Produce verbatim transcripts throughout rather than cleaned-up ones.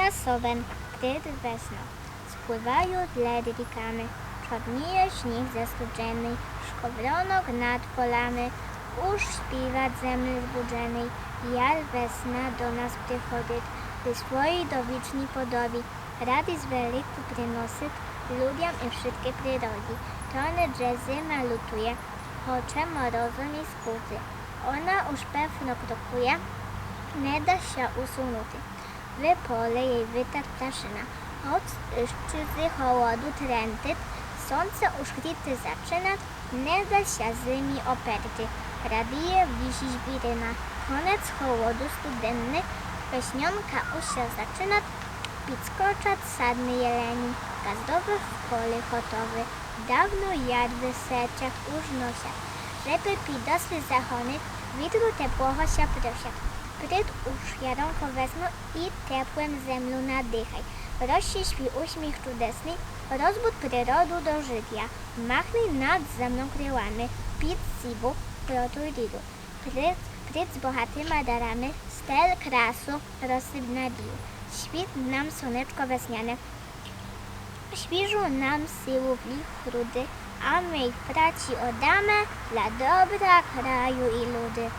Особен, пред веснов спливают лед ріками, чорніє сніг застудженый, шковронок над полями, уж співат землі збудженый. Яль весна до нас приходит, при своій довічній подобі радість велику приносит людям і вшыткій природі. То не же зима лютує, хоче морозом і скуси, она уж певно крокує, не даст ся усунути. В поле єй витар пташина, хоц іщы зы холоду тремтит, сонце уж гріти зачынат, не даст ся зимі оперти, радіє висі жбірина. Конец холоду студенный, веснянка уж ся зачынат, підскочат садны єлені, ґаздовы в полі готовы, давно яд в сечах уж носят, жебы підросли загоны, вітру теплого ся просят. Пред уж яроньку весну і теплом землю надыхай. Розсвіт свій усміх чудесный, розбудь природу до жытя. Махни над землю крылами, під сиву кроту ріду. Прид, прид з богатыма дарами, стел красу, розсип надію. Світ нам, сонечко весняне, свіжу нам силу в літ груди, а мы й працю оддаме для добра краю і люди.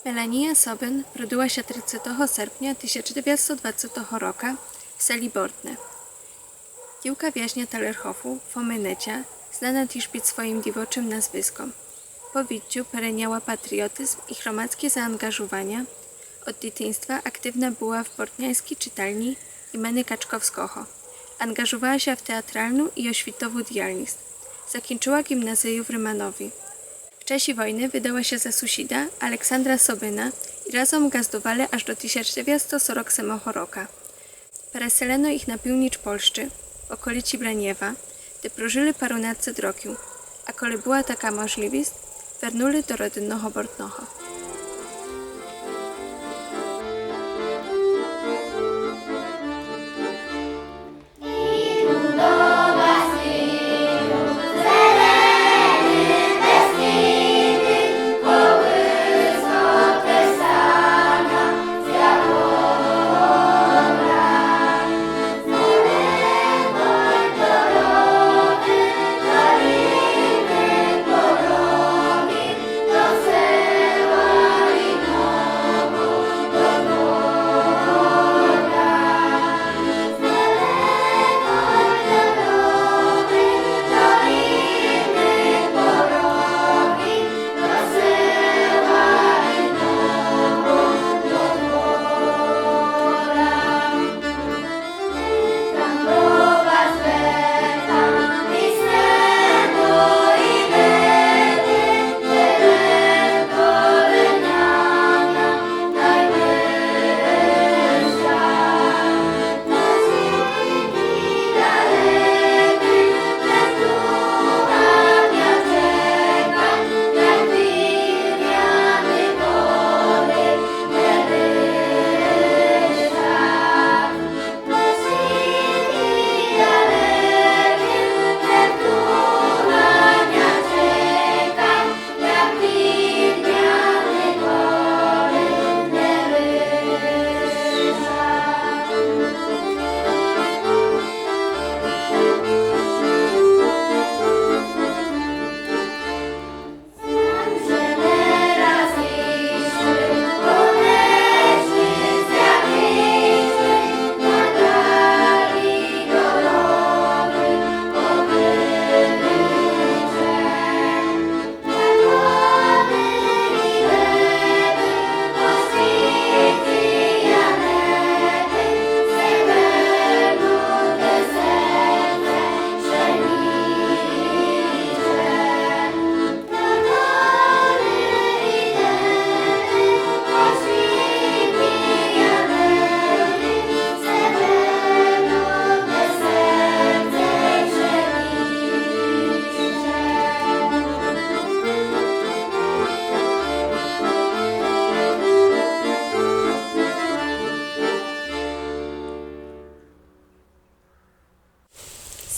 Меланія Собин родила ся тридцятого серпня тисяч девятсот двадцятого рока в селі Бортне. Дівка вязня Талерхофу, Фомы Неча, знана тіж під своім дівочым назвиском. По відцю перейняла патріотизм і громадске заанґажуваня од дітинства, активна была в бортняйскій читальні імени Качковского. Анґажувала ся в театралну і освітову діяльность. Закінчила ґімназію в Риманові. В часі войны выдала ся за сусіда Александра Собина і разом ґаздували аж до тисяч девятсот сорок семого рока. Переселено їх на північ Польщы, в околіці Бранієва, де прожыли парунадцет років, а коли была така можливіст, вернули до родинного Бортного.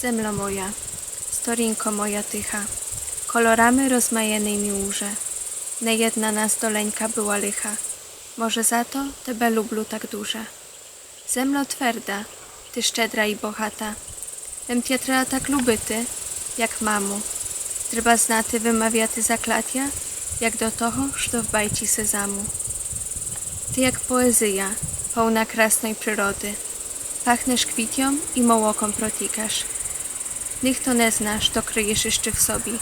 Земло моя, сторінко моя тиха, кольорами розмаєный мі уже. Не єдна нас доленька была лиха, може, зато тебе люблю так дуже. Земло тверда, ты щедра і богата, лем тя треба так любити, як маму. Треба знати вымавяти заклятя, як до того, што в байці сезаму. Ты як поезия, полна красной природы, пахнеш квітом і молоком протікаш. Нихто не зна, што криєш іщы в собі,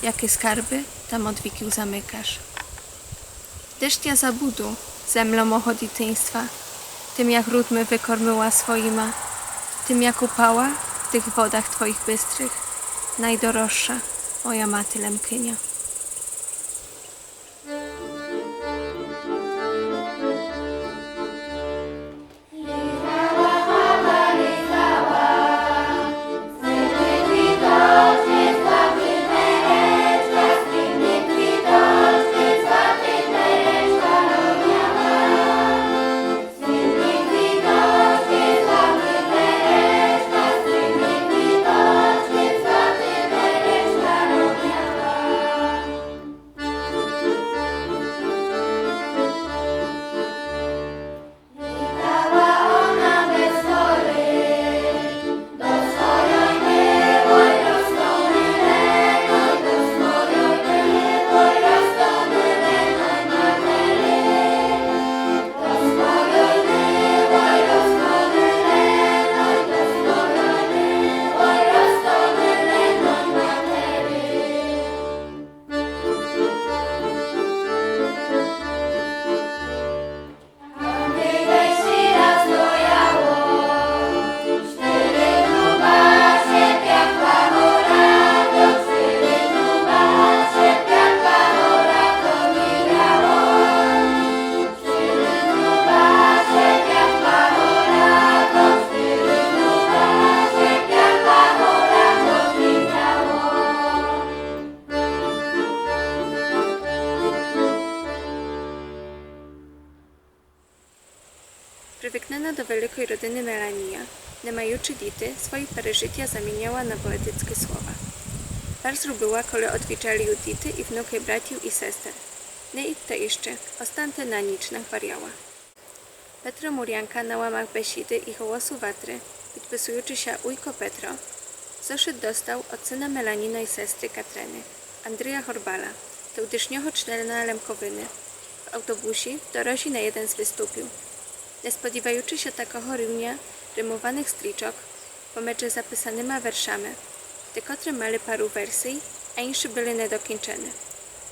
якы скарбы там од віків замыкаш. Де ж тя забуду, земло мого дітинства, тым як грудми выкормила своїма, тым як упала в тых водах твоїх быстрых, найдорожша моя мати Лемкыня. Привыкнена до великой родины Меланія, не маючы діти, свої пережитя заміняла на поетицкы слова. Барз любила, коли одвічали ю діти і внукы братів і сестер. Не ідте іщы, останте на ніч, нагваряла. Петро Мурянка на ламах Бесіды і Голосу Ватры, підписуючы ся Уйко Петро, зошыт достав од сына Меланіной сестры Катрыны, Андрія Горбала, тогдышнього члена Лемковины. В автобусі в дорозі на єден з выступів. Не сподіваючы ся такого рівня римуваных стрічок, помедже записаныма вершами, декотры мали пару версій, а інші были недокінчены.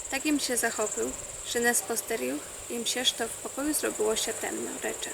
Так єм ся захопив, же на спостеріг єм ся, што в покою зробило ся темно, рече.